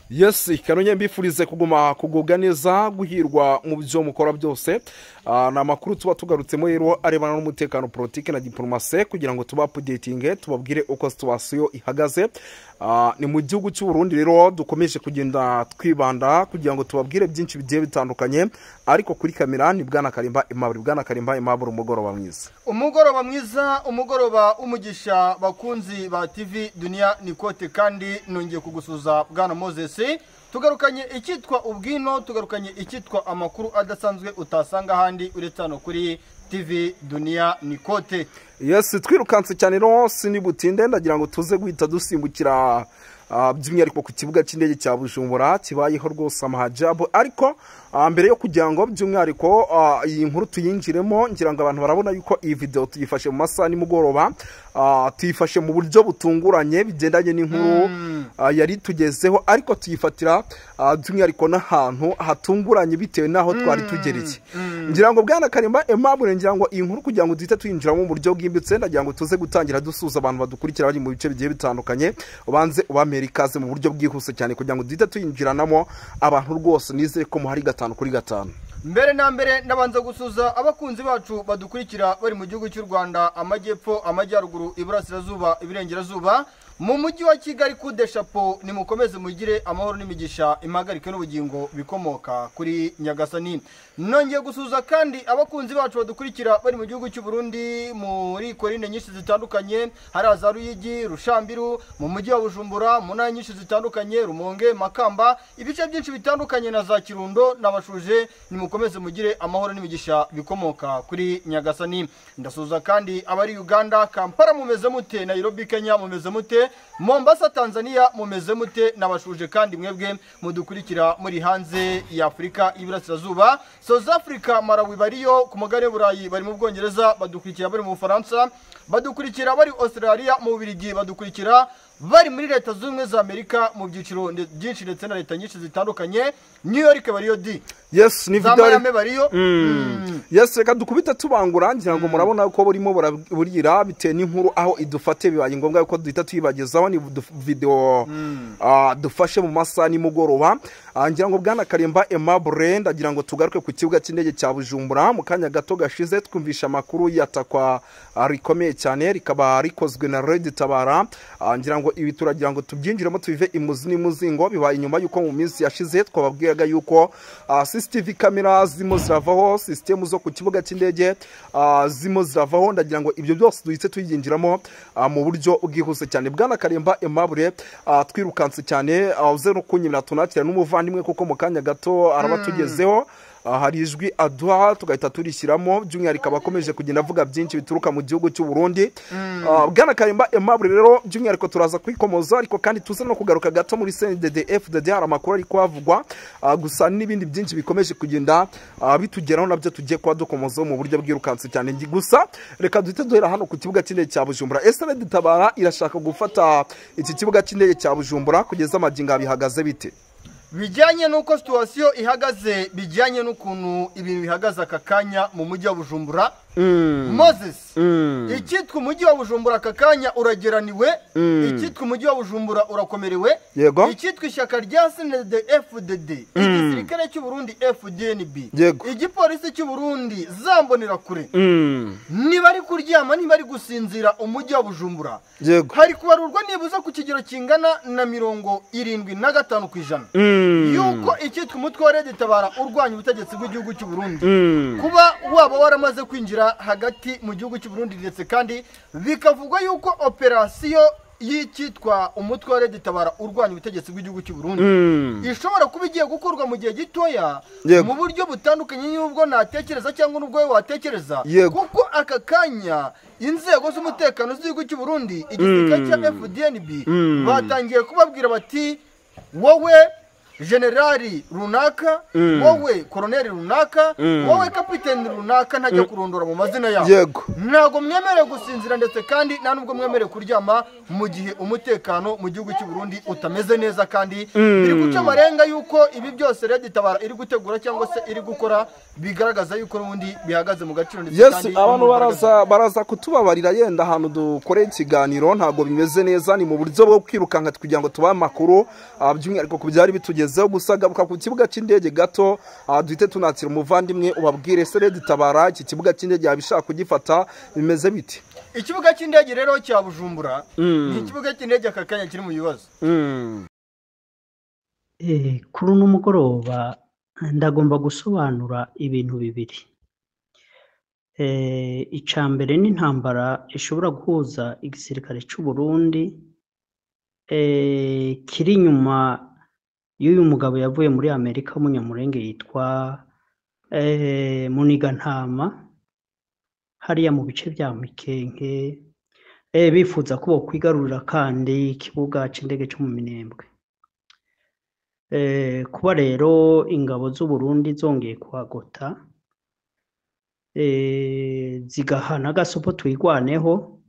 Yes, kanonye mbifurize kuguma kugubwa neza, guhirwa mu byo mukora byose. Ni amakuru tuba tugarutsemo rero arebana n'umutekano, politike na diplomasi, kugira ngo tuba updating, tubabwire uko situation ihagaze. Ni mu gihugu cy'u Burundi rero dukomeje kugenda twibanda kugira ngo tubabwire byinshi bigiye bitandukanye, ariko kuri kamera ni Bwana Karimba Aimable. Bwana Karimba Aimable, umugoroba mwiza. Umugoroba mwiza, umugoroba umugisha, bakunzi ba TV Dunia Nikote, kandi nongeye kugusuza Bwana Moses. Tugarukanye icyitwa ubwino, tugarukanye icyitwa amakuru adasanzwe utasanga ahandi uretse hano kuri TV Dunia Nikote. Yes, twirukanse cyane rero sinibutinde, ndagira ngo tuze guhita dusimbukira by'umwihariko ku kibuga cy'indege cya Bujumbura kibayeho rwose amahajabu. Ariko mbere yo kugira ngo by'umwihariko iyi nkuru tuyinjiremo, ngira ngo abantu barabona yuko iyi video tuyifashe mu masaha nimugoroba, tuyifashe mu buryo butunguranye bigendanye n'inkuru yari tugezeho, ariko tuyifatira by'umwihariko n'ahantu hatunguranye bitewe n'aho twari tugereye. Ngira ngo Bwana Karimba Aimable, ngira ngo iyi nkuru kugira ngo duhite tuyinjiramo mu buryo bwimbitse, ndagira ngo tuze gutangira dusuza abantu badukurikira bari mu bice bigiye bitandukanye, ubanze ubamere ikaze mu buryo bwihuse cyane kugira ngo duhite tuyinjiranamo abantu rwose nizere ko muhari 5 kuri 5. Mbere na mbere ndabanza gusuza abakunzi bacu badukurikira bari mu gihugu cy'u Rwanda, amajyepfo, amajyaruguru, iburasirazuba, iburengerazuba, mu mujyi wa Kigali. Kude chapeau, nimukomeze mugire amahoro n'imigisha, impagarike n'ubugingo bikomoka kuri Nyagasani. Nongeye gusuza kandi abakunzi bacu badukurikira bari mu gihugu cy'u Burundi, muri korine nyinshi zitandukanye, hari za Ruyigi, Rushambiru, mu mujyi wa Bujumbura, mu ntara nyinshi zitandukanye, Rumonge, Makamba, ibice byinshi bitandukanye na za Kirundo. Nabashuje, nimukomeze mugire amahoro n'imigisha bikomoka kuri Nyagasani. Ndasuza kandi abari Uganda, Kampala mumeze mute, Nairobi Kenya mumeze mute, Mombasa Tanzania mumeze mute. Nabashuje kandi mwebwe mudukurikira muri hanze ya Afrika y'Iburasirazuba, South Africa, Malawi bariyo, ku mugabane w'Uburayi bari mu Bwongereza badukurikira, bari mu Bufaransa badukurikira, bari Australia, mu Bubiligi badukurikira, bari muri Leta Zunze Ubumwe za Amerika mu byiciro byinshi ndetse na leta nyinshi zitandukanye, New York bariyo di. Yes, ni za video Miami bariyo. Yes, reka dukubita tubangura, ngira ngo murabona ko burimo burira bitewe n'inkuru aho idufate, bibaye ngombwa ko duhita tuyibagezaho. Ni video dufashe mu masaha nimugoroba. Ngira ngo Bwana Karimba Aimable, ndagira ngo tugaruke ku kibuga cy'indege cya Bujumbura. Mu kanya gato gashize twumvisha amakuru yatakwa rikomeye cyane, rikaba rikozwe na Red Tabara. Ngira ngo ibi turagira ngo tubyinjiremo tubive imuzi n'imuzingo. Bibaye inyuma yuko mu minsi yashize twababwiraga yuko CCTV kamera zimo ziravaho, system zo ku kibuga cy'indege zimo ziravaho. Ndagira ngo ibyo byose duhite tuyinjiramo mu buryo bwihuse cyane. Bwana Karimba Aimable, twirukanse cyane, uze no kunyimira tunakira n'umuvandimwe kuko mu kanya gato arabatugezeho. Hari ijwi aduha tugahita turishyiramo, by'umwihariko abakomeje kugenda avuga byinshi bituruka mu gihugu cy'u Burundi. Bwana Karimba Aimable rero by'umwihariko turaza kwikomoza, ariko kandi tuze no kugaruka gato muri CNDD FDD, hari amakuru ari kuhavugwa, gusa n'ibindi byinshi bikomeje kugenda bitugeraho nabyo tugiye kuba dukomozaho mu buryo bwirukanse cyane. Gusa reka duhite duhera hano ku kibuga cy'indege cya Bujumbura. Ese Red Tabara irashaka gufata iki kibuga cy'indege cya Bujumbura kugeza amagingo bihagaze bite? Bijyanye n'uko situation ihagaze, bijyanye n'ukuntu ibintu bihagaze aka kanya mu mujyi wa Bujumbura, Moses, icyitwa umujyi wa Bujumbura aka kanya urageraniwe, icyitwa umujyi wa Bujumbura urakomerewe. Yego. Icyitwa ishyaka rya CNDD FDD, igisirikare cy'u Burundi FDNB, Yego. igipolisi cy'u Burundi zambonera kure, ntibari kuryama, ntibari gusinzira. Umujyi wa Bujumbura Yego. hari kubarurwa nibuza ku kigero kingana na 75% yuko icyitwa umutwe wa Red Tabara urwanya ubutegetsi bw'igihugu cy'u Burundi kuba waba waramaze kwinjira hagati mu gihugu cy'u Burundi, ndetse kandi bikavugwa yuko operasiyo y'icyitwa umutwe wa Red Tabara urwanya ubutegetsi bw'igihugu cy'u Burundi ishobora kuba igiye gukorwa mu gihe gitoya, Yego. mu buryo butandukanye n'ubwo natekereza cyangwa n'ubwo wowe watekereza. Yego. Kuko aka kanya inzego z'umutekano z'igihugu cy'u Burundi, igisirikare cya FDNB, batangiye kubabwira bati wowe Generali runaka, wowe koroneri runaka, wowe kapiteni runaka, ntajya kurondora mu mazina yabo, ntabwo mwemerewe gusinzira, ndetse kandi nta nubwo mwemerewe kuryama mu gihe umutekano mu gihugu cy'u Burundi utameze neza. Kandi biri guca amarenga yuko ibi byose Red Tabara iri gutegura cyangwa se iri gukora bigaragaza yuko n'ubundi bihagaze mu gaciro, ndetse kandi no Abantu mu mbaraga. Baraza kutubabarira, yenda ahantu dukoreye ikiganiro ntabwo bimeze neza, ni mu buryo bwo kwirukanka kugira ngo tubahe amakuru, by'umwihariko ku byari bitugezeho. Gusa garuka ku kibuga cy'indege gato, duhite tunakira umuvandimwe, ubabwire se Red Tabara iki kibuga cy'indege yabishaka kugifata bimeze bite? Ikibuga cy'indege rero cya Bujumbura ni ikibuga cy'indege aka kanya kiri mu bibazo. Kuri uno mugoroba ndagomba gusobanura ibintu bibiri. Ica mbere ni intambara ishobora guhuza igisirikare c'u Burundi kiri inyuma y'uyu mugabo yavuye muri Amerika w'umunyamurenge yitwa Munigantama, hariya mu bice vya Mikenke, bifuza ko bokwigarurira kandi ikibuga c'indege co mu Minembwe. Kuba rero ingabo z'u Burundi zongeye kuhagota, zigahana agasopo Twirwaneho,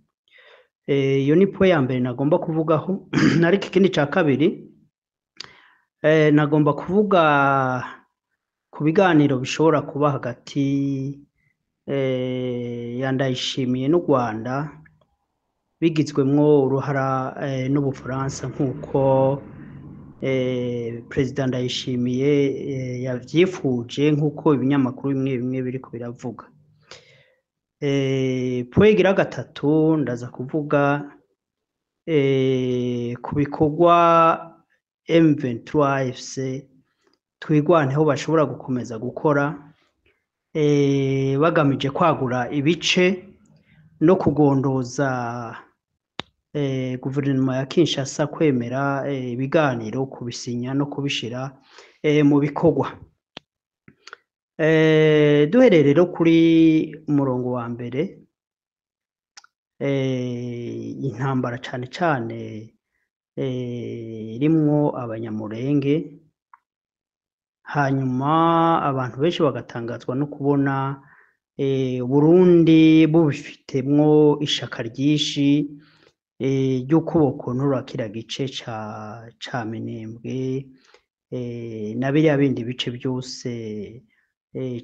iyo ni point ya mbere nagomba kuvugaho. Ariko ikindi ca kabiri, nagomba kuvuga ku biganiro bishobora kuba hagati ya Ndayishimiye n'u Rwanda, bigizwemwo uruhara n'Ubufaransa, nk'uko Perezida Ndayishimiye yavyifuje, nk'uko ibinyamakuru bimwe bimwe biriko biravuga. Point igira gatatu, ndaza kuvuga ku bikorwa M23 AFC Twirwaneho bashobora gukomeza gukora, bagamije kwagura ibice no kugondoza guverinoma ya Kinshasa kwemera ibiganiro, kubisinya no kubishira mu bikorwa. Duhereye rero kuri umurongo wa mbere, intambara cane cane irimwo abanyamurenge, hanyuma abantu benshi bagatangazwa no kubona Burundi bubifitemwo ishaka ryinshi ry'uko bokontorora kiriya gice ca Minembwe na biriya bindi bice byose,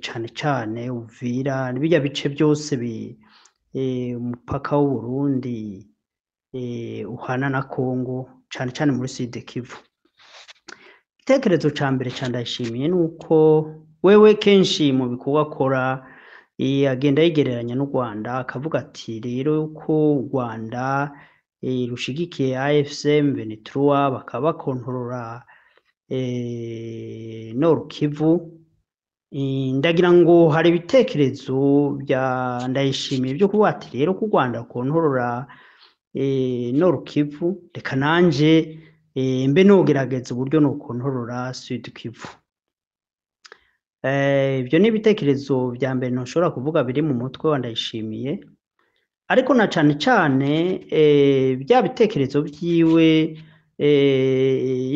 cane cane Uvira, birya bice byose umupaka w'Uburundi uhana na Congo, cane cane muri Sud Kivu. Igitekerezo ca mbere ca Ndayishimiye ni uko wewe kenshi mu bikorwa akora agenda yigereranya n'u Rwanda, akavuga ati rero ko u Rwanda rushigikiye AFC M23 bakaba bakontorora Nord Kivu. Ndagira ngo hari ibitekerezo bya Ndayishimiye byo kuvuga ati rero ko u Rwanda rukontorora Nord Kivu, reka nanje mbe nogerageza uburyo nokontorora Sud Kivu. Ibyo ni ibitekerezo vya mbere ntoshobora kuvuga biri mu mutwe wa Ndayishimiye, ariko na cane cane bya bitekerezo vyiwe,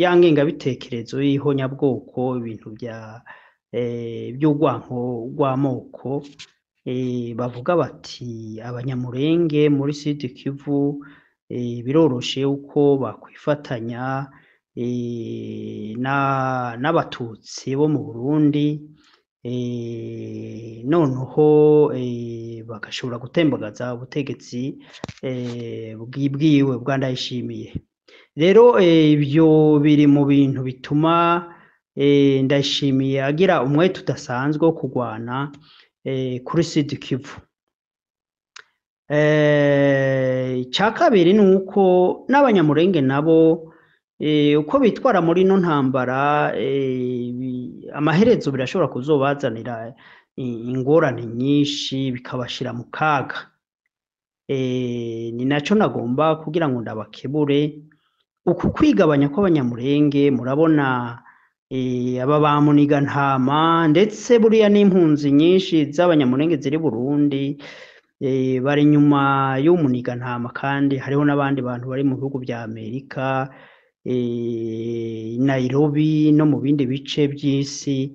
ya ngengabitekerezo y'ihonyabwoko, ibintu bya by'urwanko rw'amoko, bavuga bati abanyamurenge muri Sud Kivu biroroshe uko bakwifatanya n'abatutsi bo mu Burundi, noneho bagashobora gutembagaza ubutegetsi bwiwe bwa Ndayishimiye. Rero ibyo biri mu bintu bituma Ndayishimiye agira umwete udasanzwe wo kurwana kuri Sud Kivu. Icya kabiri ni uko n'abanyamurenge nabo uko bitwara muri ino ntambara, amaherezo birashobora kuzobazanira ingorane nyinshi, bikabashira mu kaga. Ni naco nagomba kugira ngo ndabakebure uku kwigabanya kw'abanyamurenge. Murabona aba ba Munigantama, ndetse buriya n'impunzi nyinshi z'abanyamurenge ziri Burundi, bari inyuma y'umunigantama, kandi hariho n'abandi bantu bari mu bihugu vya Amerika. Nairobi no mu bindi bice by'isi,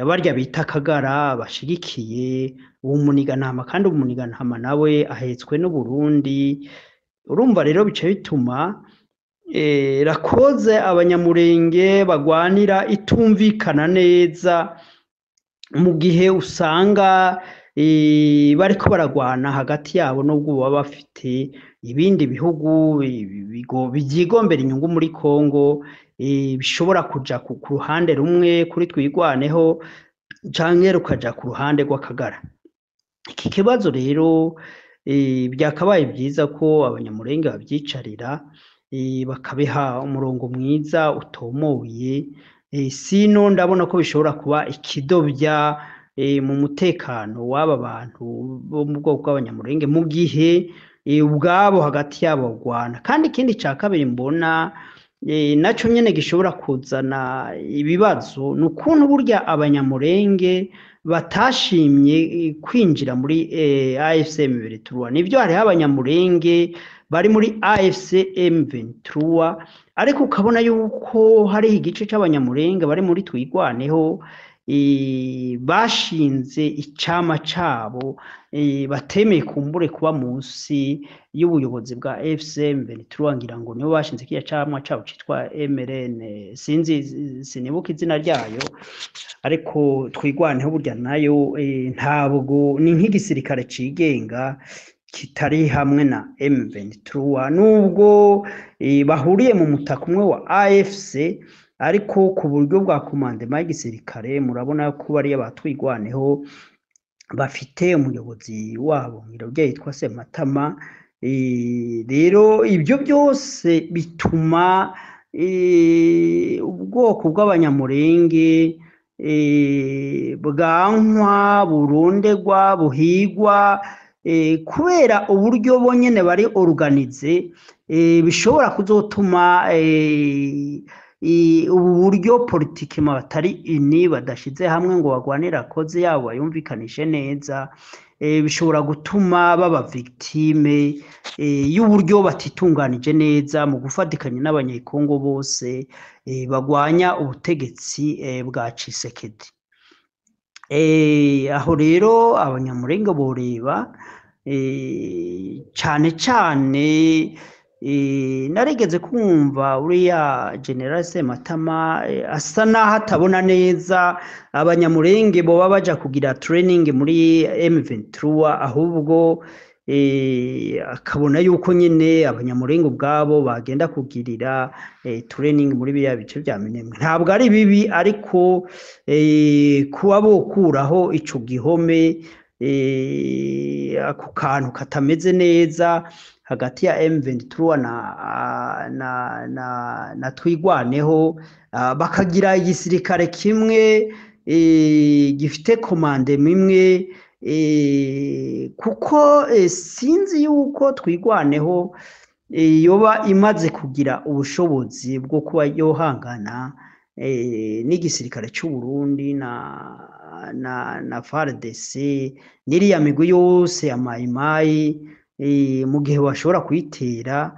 abarya bita Akagara bashigikiye uwo muniganama, kandi umuniganama nawe ahetswe n'Uburundi. Urumva rero bice bituma rakoze abanyamurenge bagwanira itumvikana neza, mu gihe usanga bariko baragwana hagati yabo, nubwo baba bafite ibindi bihugu byigombera inyungu muri Kongo, bishobora kuja ku ruhande rumwe kuri Twigwaneho canke rukaja ku ruhande rw'Akagara. Iki kibazo rero byakabaye byiza ko abanyamurenge babyicarira, bakabiha umurongo mwiza utomoye. Sino ndabona ko bishobora kuba ikidobya mu mutekano w'aba bantu bo mu bwoko bw'abanyamurenge, mu gihe ubwabo hagati yabo bagwana. Kandi ikindi ca kabiri mbona naco nyene gishobora kuzana ibibazo, ni ukuntu burya abanyamurenge batashimye kwinjira muri AFC M23. Nivyo hariho abanyamurenge bari muri AFC M23, ariko ukabona yuko hariho igice c'abanyamurenge bari muri Twigwaneho, bashinze icama cabo, batemeye kumbure kuba munsi y'ubuyobozi bwa AFC M23. Ngira ngo nibo bashinze kiriya camwa cabo citwa MRN, sinzi, sinibuka izina ryayo, ariko Twigwaneho burya nayo ntabwo ni nk'igisirikare cigenga kitari hamwe na M23, nubwo bahuriye mu mutaka umwe wa AFC, ariko ku buryo bwa komandema y'igisirikare murabona ko bariya batwigwaneho bafite umuyobozi wabo ngira yitwa Sematama. Rero ibyo byose bituma ubwoko bw'abanyamurenge bwankwa, burundegwa, buhigwa, kubera uburyo bonyene bari organize, bishobora kuzotuma ubu buryo politikima batari ini badashize hamwe ngo bagwanire akoze yabo bayumvikanishe neza, bishobora gutuma baba victime y'uburyo batitunganije neza mu gufatikanya n'abanyekongo bose bagwanya ubutegetsi bwa Tshisekedi. Aho rero abanyamurenge boreba cane cane. Narigeze kumva uriya General Sematama asa naho atabona neza abanyamurenge boba baja kugira training muri M23, ahubwo akabona yuko nyine abanyamurenge ubwabo bagenda kugirira training muri biriya bice bya Minembwe. Ntabwo ari bibi, ariko kuba bokuraho ico gihome, ako kantu katameze neza hagati ya M23 na Twigwaneho, bakagira igisirikare kimwe gifite komandema imwe, kuko sinzi yuko Twigwaneho yoba imaze kugira ubushobozi bwo kuba yohangana n'igisirikare cy'u Burundi na FARDC n'iriya migwi yose ya Mai Mai, mu gihe bashobora kuyitera,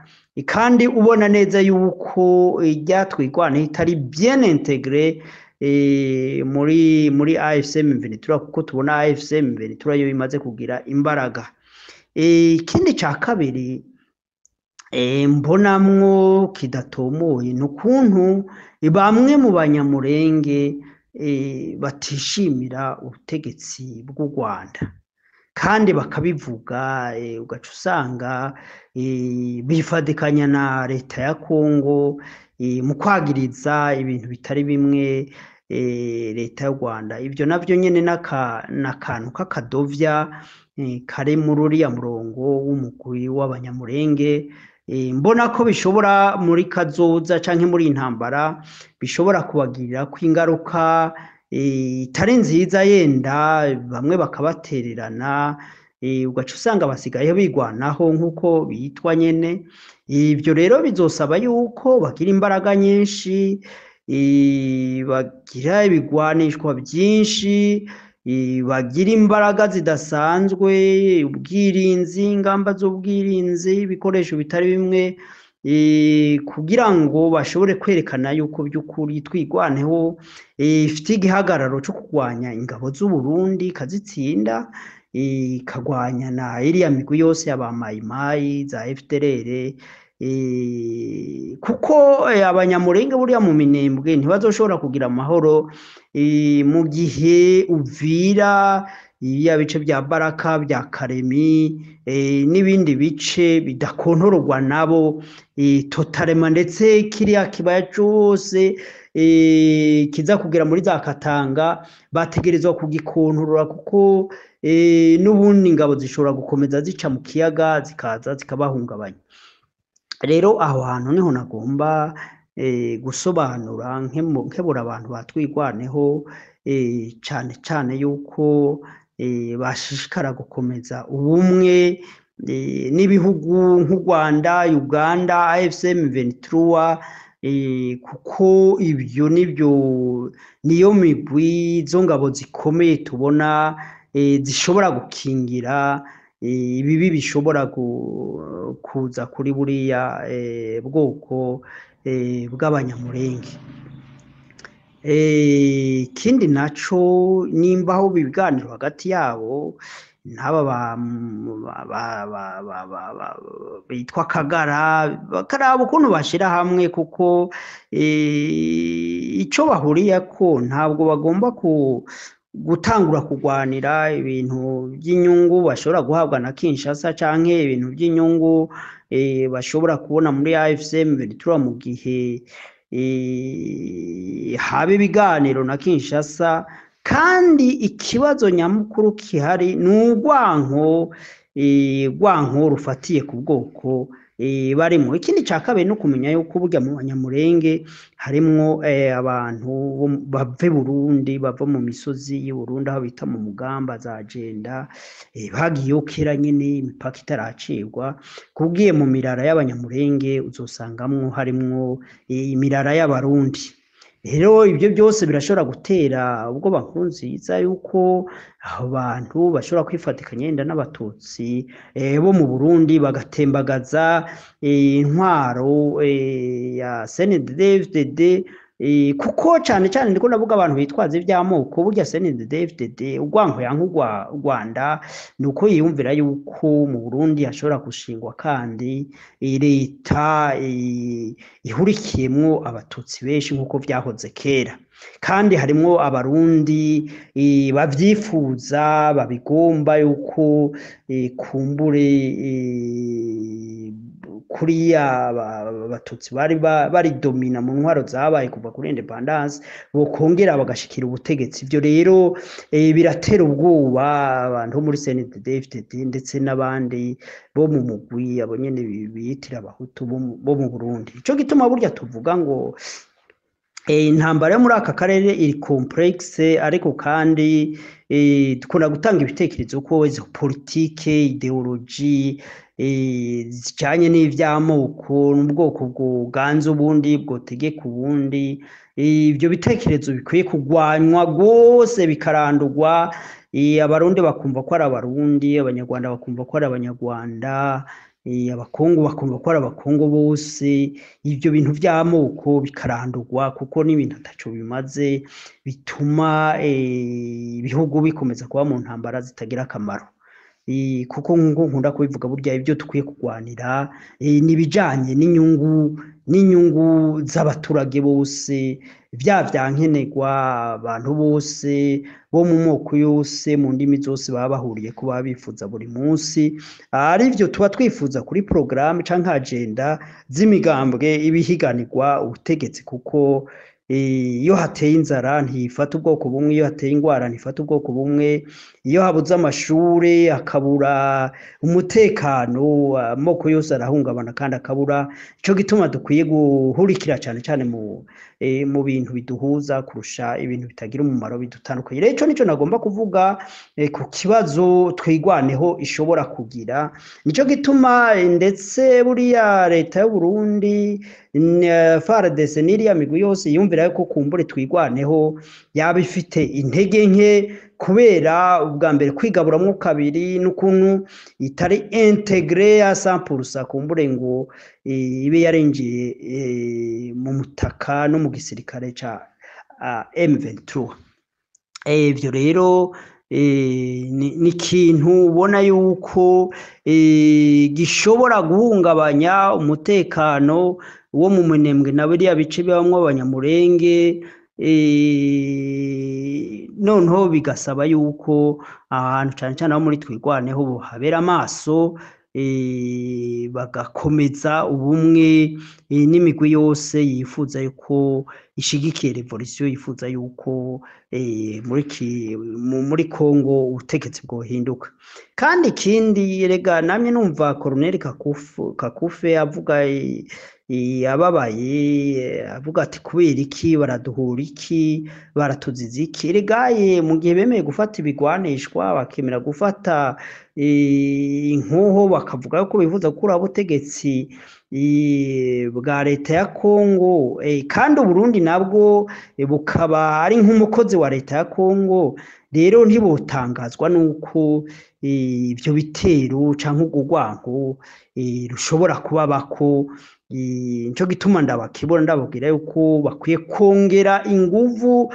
kandi ubona neza yuko irya Twigwaneho itari bien intégré muri AFC M23, kuko tubona AFC M23 yo imaze kugira imbaraga. Ikindi ca kabiri mbonamwo kidatomoye ni ukuntu bamwe mu banyamurenge batishimira ubutegetsi bw'u Rwanda, kandi bakabivuga, ugaca usanga bifadikanya na leta ya Kongo mu kwagiriza ibintu bitari bimwe leta y'u Rwanda. Ibyo navyo nyene n'akantu k'akadovya kari muri uriya murongo w'umugwi w'abanyamurenge. Mbona ko bishobora muri kazoza canke muri intambara bishobora kubagirira ko ingaruka itari nziza, yenda bamwe bakabatererana, ugaca usanga basigaye bigwanaho nk'uko bitwa nyene. Ibyo rero bizosaba yuko bagira imbaraga nyinshi, bagira ibigwanishwa byinshi, bagira imbaraga zidasanzwe, ubwirinzi, ingamba z'ubwirinzi, ibikoresho bitari bimwe kugira ngo bashobore kwerekana yuko by'ukuri Twigwaneho ifite igihagararo cyo kurwanya ingabo z'u Burundi ikazitsinda, ikagwanya na iriya migwi yose y'aba Mayimayi za FDLR, kuko Abanyamulenge buriya mu Minembwe ntibazoshobora kugira amahoro mu gihe Uvira, ya bice bya Baraka, bya Karemi, n'ibindi bice bidakontororwa nabo totalement, ndetse kiriya kibaya cose kiza kugera muri za Katanga bategerezwa kugikontorora, kuko n'ubundi ingabo zishobora gukomeza zica mu kiyaga zikaza zikabahungabanya. Rero aho hantu niho nagomba gusobanura nkebura abantu batwigwaneho, cane cane yuko bashishikara gukomeza ubumwe n'ibihugu nk'u Rwanda, Uganda, AFC M23, kuko ibyo nibyo niyo migwi izo ngabo zikomeye tubona zishobora gukingira ibibi bishobora kuza kuri buriya bwoko bw'Abanyamulenge. Ikindi naco, nimba aho ibiganiro hagati yabo n'aba bitwa Kagara, bakaraba ukuntu bashira hamwe, kuko ico bahuriyeko ntabwo bagomba gutangura kurwanira ibintu by'inyungu bashobora guhabwa na Kinshasa canke ibintu by'inyungu bashobora kubona muri AFC M23 mu gihe haba ibiganiro na Kinshasa. Kandi ikibazo nyamukuru kihari ni urwanko, urwanko rufatiye ku bwoko barimo. Ikindi ca kabiri no kumenya yuko burya mu Banyamulenge harimwo abantu bava i Burundi, bava mu misozi y'i Burundi aho bita mu Mugamba za Jenda, bagiyeyo kera nyene imipaka itaracibwa. Kugiye mu mirara y'Abanyamulenge uzosangamwo harimwo imirara y'Abarundi. Rero ibyo byose birashobora gutera ubwoba Nkurunziza yuko abo bantu bashobora kwifatikanya yenda n'Abatutsi bo mu Burundi bagatembagaza intwaro ya CNDD-FDD, kuko cane cane ndiko ndavuga abantu bitwaza ivy'amoko. Burya CNDD-FDD urwanko yanka Rwanda nuko yiyumvira yuko mu Burundi hashobora gushingwa kandi leta ihurikiyemwo Abatutsi benshi nkuko vyahoze kera, kandi harimwo Abarundi bavyifuza, babigomba yuko kumbure kuriya Abatutsi bari baridomina mu ntwaro zabaye kuva kuri independance bokongera bagashikira ubutegetsi. Ivyo rero biratera ubwoba abantu bo muri CNDD-FDD ndetse n'abandi bo mu mugwi abo nyene biyitira Abahutu bo mu Burundi. Ico gituma burya tuvuga ngo intambara yo muri aka karere iri complexe, ariko kandi dukunda gutanga ibitekerezo ko izo politike, idéologie zijanye n'ivy'amoko n'ubwoko bwoganza ubundi bwotegeka ubundi, ivyo bitekerezo bikwiye kugwanywa rwose bikarandurwa. Abarundi bakumva ko ari Abarundi, Abanyarwanda bakumva ko ari Abanyarwanda, Abakongo bakumva ko ari Abakongo bose. Ivyo bintu vy'amoko bikarandurwa kuko n'ibintu ataco bimaze, bituma ibihugu bikomeza kuba mu ntambara zitagira akamaro. Kuko nkuko nkunda kubivuga, burya ibyo dukwiye kurwanira ni ibijanye n'inyungu z'abaturage bose, vya vyankenerwa abantu bose bo mu moko yose, mu ndimi zose baba bahuriye ko baba bifuza buri munsi, arivyo tuba twifuza kuri programme canke agenda z'imigambwe ibihiganirwa ubutegetsi. Kuko iyo hateye inzara ntifata ubwoko bumwe, iyo hateye ingwara ntifata ubwoko bumwe, iyo habuze amashure hakabura umutekano amoko yose arahungabana kandi akabura. Ico gituma dukwiye guhurikira cane cane mu bintu biduhuza kurusha ibintu bitagira umumaro bidutandukanye. Rero ico nico nagomba kuvuga ku kibazo Twigwaneho ishobora kugira. Nico gituma ndetse buriya leta y'u Burundi, FARDC n'iriya migwi yose yumvira yuko kumbure Twigwaneho yaba ifite intege nke. Kubera ubwa mbere kwigaburamwo kabiri n'ukuntu itari intégrée à 100%, kumbure ngo ibe yarinjiye mu mutaka no mu gisirikare ca M23. Ivyo rero ni ikintu ubona yuko gishobora guhungabanya umutekano wo mu Minembwe na biriya bice bibamwo Abanyamurenge. Noneho bigasaba yuko ahantu cane cane aho muri Twirwaneho habera amaso, bagakomeza ubumwe n'imigwi yose yifuza yuko ishigikiye révolution, yifuza yuko muri Congo ubutegetsi bwohinduka. Kandi ikindi rega namye numva Colonel Kakufe avuga ababaye, avuga ati: "Kubera iki baraduhura, iki baratuziza iki?" Regaye mu gihe bemeye gufata ibigwanishwa, bakemera gufata inkoho, bakavuga ko bifuza gukuraho ubutegetsi bwa leta ya Congo, kandi Uburundi nabwo bukaba ari nk'umukozi wa leta ya Congo, rero ntibotangazwa nuko ivyo bitero canke urwo rwanko rushobora kubabako. Nico gituma ndabakibona, ndababwira yuko bakwiye kongera inguvu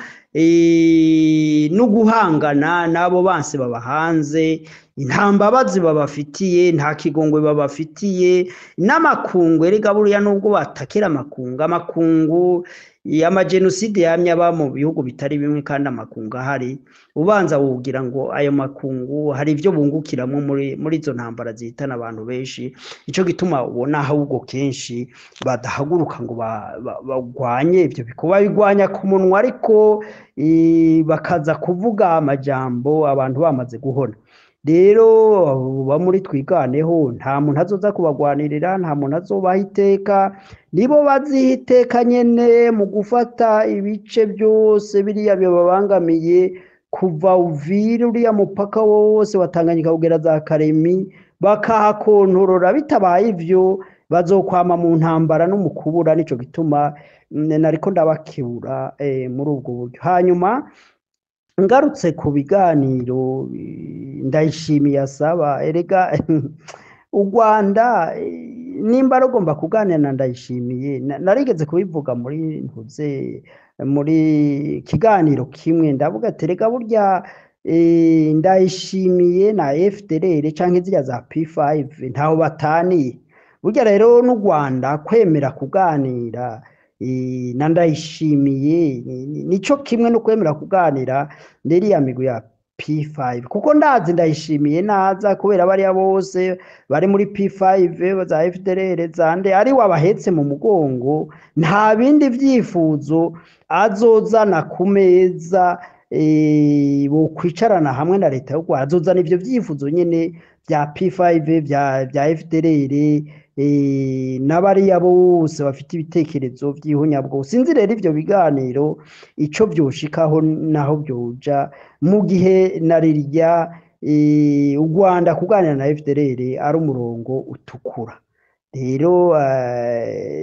no guhangana n'abo banse baba hanze. Nta mbabazi babafitiye, nta kigongwe babafitiye n'amakungu. Erega buriya nubwo batakira amakungu, amakungu amajenoside yamye aba mu bihugu bitari bimwe, kandi amakungu ahari, ubanza wogira ngo ayo makungu hari ibyo bungukiramwo muri izo ntambara zihitana abantu benshi. Nico gituma ubona ahubwo kenshi badahaguruka ngo bagwanye ivyo bikorwa, babigwanya ku munwa, ariko bakaza kuvuga amajambo abantu bamaze guhona. Rero ba muri Twirwaneho, nta muntu azoza kubagwanirira, nta muntu azobaha iteka, nibo baziha iteka nyene mu gufata ibice byose biriya bibabangamiye, kuva Uvira, uriya mupaka wose wa Tanganyika kugera za Karemi, bakahakontorora. Bitabaye ivyo, bazokwama mu ntambara no mu kubura. Nico gituma nariko ndabakebura muri ubwo buryo. Hanyuma ngarutse ku biganiro Ndayishimiye asaba, erega u Rwanda nimba rugomba kuganira na Ndayishimiye, narigeze kubivuga muri ntuze, muri kiganiro kimwe, ndavuga ati: "Erega burya Ndayishimiye na FDLR canke ziriya za P5 ntaho bataniye." Burya rero n'u Rwanda kwemera kuganira na Ndayishimiye nico kimwe no kwemera kuganira n'iriya migwi ya P5, kuko ndazi Ndayishimiye naza, kubera bariya bose bari muri P5 za FDLR zande ari wabahetse mu mugongo, nta bindi vyifuzo azozana ku meza bokwicarana hamwe na leta y'u Rwanda. Azozana ivyo vyifuzo nyene bya P5, bya FDLR n'abariya bose bafite ibitekerezo vy'ihunyabwoko. Sinzi rero ivyo biganiro ico vyoshikaho naho vyoja, mu gihe na rirya u Rwanda kuganira na FDLR ari umurongo utukura. Rero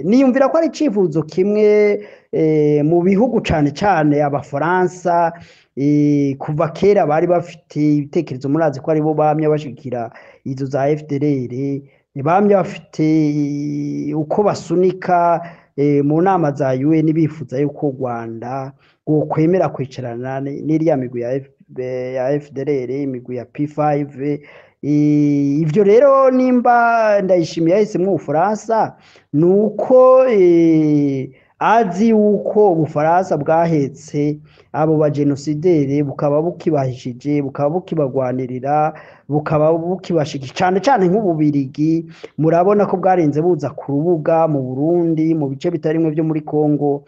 niyumvira ko ari icifuzo kimwe mu bihugu, cane cane Abafaransa, kuva kera bari bafite ibitekerezo. Murazi ko aribo bamye bashigikira izo za FDLR, bamye bafite uko basunika mu nama za UN, bifuza yuko u Rwanda rwokwemera kwicarana n'iriya migwi ya FDLR, imigwi ya P5. Ivyo rero nimba Ndayishimiye yahisemwo Ubufaransa, nuko azi yuko Ubufaransa bwahetse abo bagenosideri, bukaba bukibahishije, bukaba bukibagwanirira, bukaba bukibashigikiye, cane cane nk'Ububirigi. Murabona ko bwarinze buza ku rubuga mu Burundi, mu bice bitarimwe vyo muri Congo,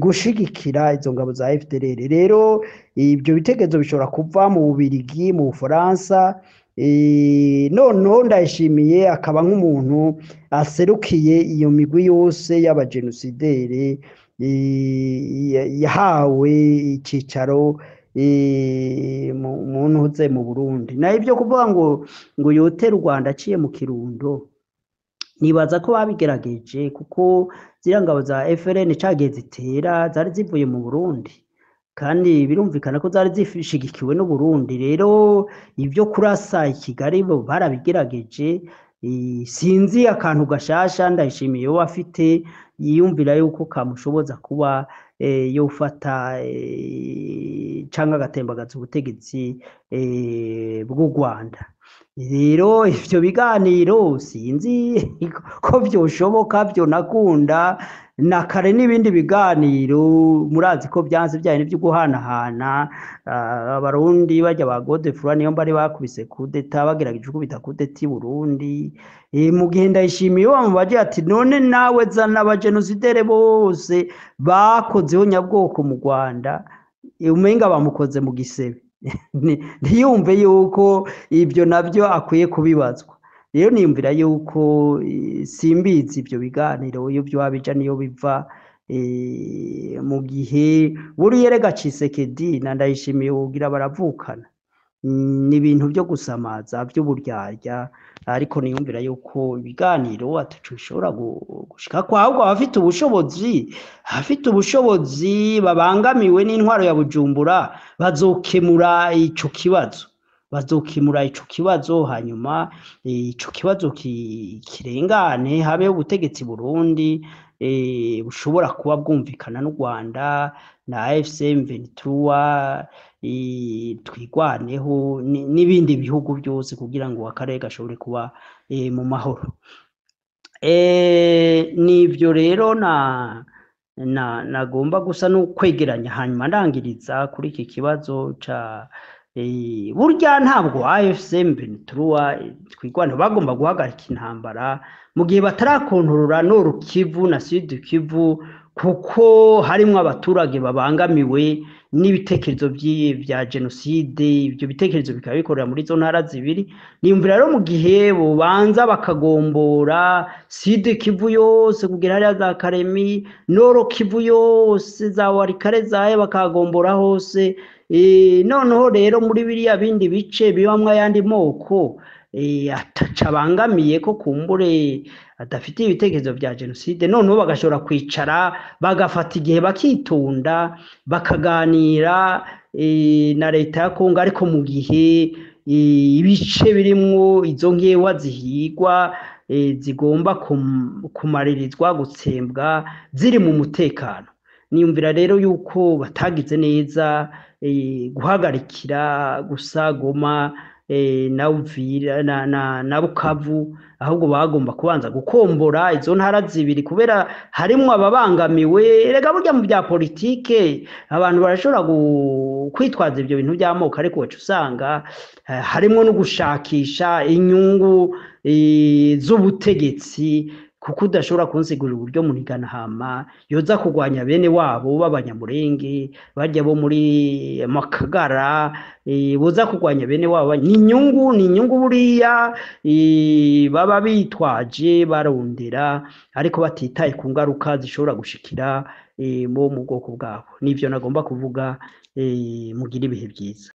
gushigikira izo ngabo za FDLR. Rero ibyo bitekerezo bishobora kuva mu Bubirigi, mu Bufaransa. Noneho Ndayishimiye akaba nk'umuntu aserukiye iyo migwi yose y'abagenosideri, yahawe icicaro mu ntuze mu Burundi. Naho ibyo kuvuga ngo yotere u Rwanda aciye mu Kirundo, nibaza ko babigerageje, kuko ziriya ngabo za FRN cagiye zitera zari zivuye mu Burundi. Kandi birumvikana ko zari zishigikiwe n'Uburundi. Rero ibyo kurasa i Kigali bo barabigerageje. Sinzi akantu gashasha Ndayishimiye we afite yiyumvira yuko kamushoboza kuba yofata canke agatembagaza ubutegetsi bw'u Rwanda. Rero ivyo biganiro sinzi ko vyoshoboka, vyonakunda na kare. N'ibindi biganiro murazi ko vyanse, vyaye n'ivyo guhanahana Abarundi barya ba Godefroid niyo bari bakubise kudeta, bagerageje gukubita kudeta i Burundi. Mu gihe Ndayishimiye bamubaje ati: "None nawe zana abajenosidere bose bakozeho nyabwoko mu Rwanda", umenga bamukoze mu gisebe, ntiyumve yuko ibyo nabyo akwiye kubibazwa. Rero niyumvira yuko simbizi ibyo biganiro iyo vyoba bija niyo biva. Mu gihe buriya erega Tshisekedi na Ndayishimiye wogira baravukana. Ni ibintu byo gusamaza by'uburyarya, ariko niyumvira yuko ibiganiro ataco bishobora gushikako, ahubwo abafite ubushobozi babangamiwe n'intwaro ya Bujumbura bazokemura ico kibazo, hanyuma ico kibazo kirengane, habeho ubutegetsi Burundi bushobora kuba bwumvikana n'u Rwanda na AFC M23, Twirwaneho n'ibindi bihugu byose kugira ngo akarere gashobore kuba mu mahoro. Nivyo rero na nagomba gusa no kwegeranya, hanyuma ndangiriza kuri iki kibazo ca burya ntabwo AFC M23 Twirwaneho bagomba guhagarika intambara mu gihe batarakontorora Nord Kivu na Sud Kivu, kuko harimwo abaturage babangamiwe n'ibitekerezo vya jenoside. Ibyo bitekerezo bikaba bikorera muri izo ntara zibiri. Niyumvira rero mu gihe bobanza bakagombora Sud Kivu yose kugera hariya za Karemi, Nord Kivu yose, za Walikale, zahe bakagombora hose. Noneho rero muri biriya bindi bice bibamwo ayandi moko ataca abangamiye, ko kumbure adafite ibitekerezo vya jenoside, noneho bagashobora kwicara bagafata igihe bakitunda bakaganira na leta ya Kongo, ariko mu gihe ibice birimwo izo nkewa zihigwa, zigomba kumaririzwa gutsembwa, ziri mu mutekano. Niyumvira rero yuko batagize neza guhagarikira gusa Goma na Uvira na Bukavu, ahubwo bagomba kubanza gukombora izo ntara zibiri kubera harimwo ababangamiwe. Erega burya mu bya politike abantu barashobora kwitwaza ibyo bintu by'amoko, ariko waca usanga harimwo no gushakisha inyungu z'ubutegetsi, kuko udashobora kunsigurira uburyo Muniganahama yoza kurwanya bene wabo b'Abanyamurenge barya bo muri Makagara, boza kurwanya bene wabo. Ni inyungu buriya baba bitwaje barondera, ariko batitaye ku ngaruka zishobora gushikira bo mu bwoko bwabo. Nivyo nagomba kuvuga. Mugire ibihe byiza.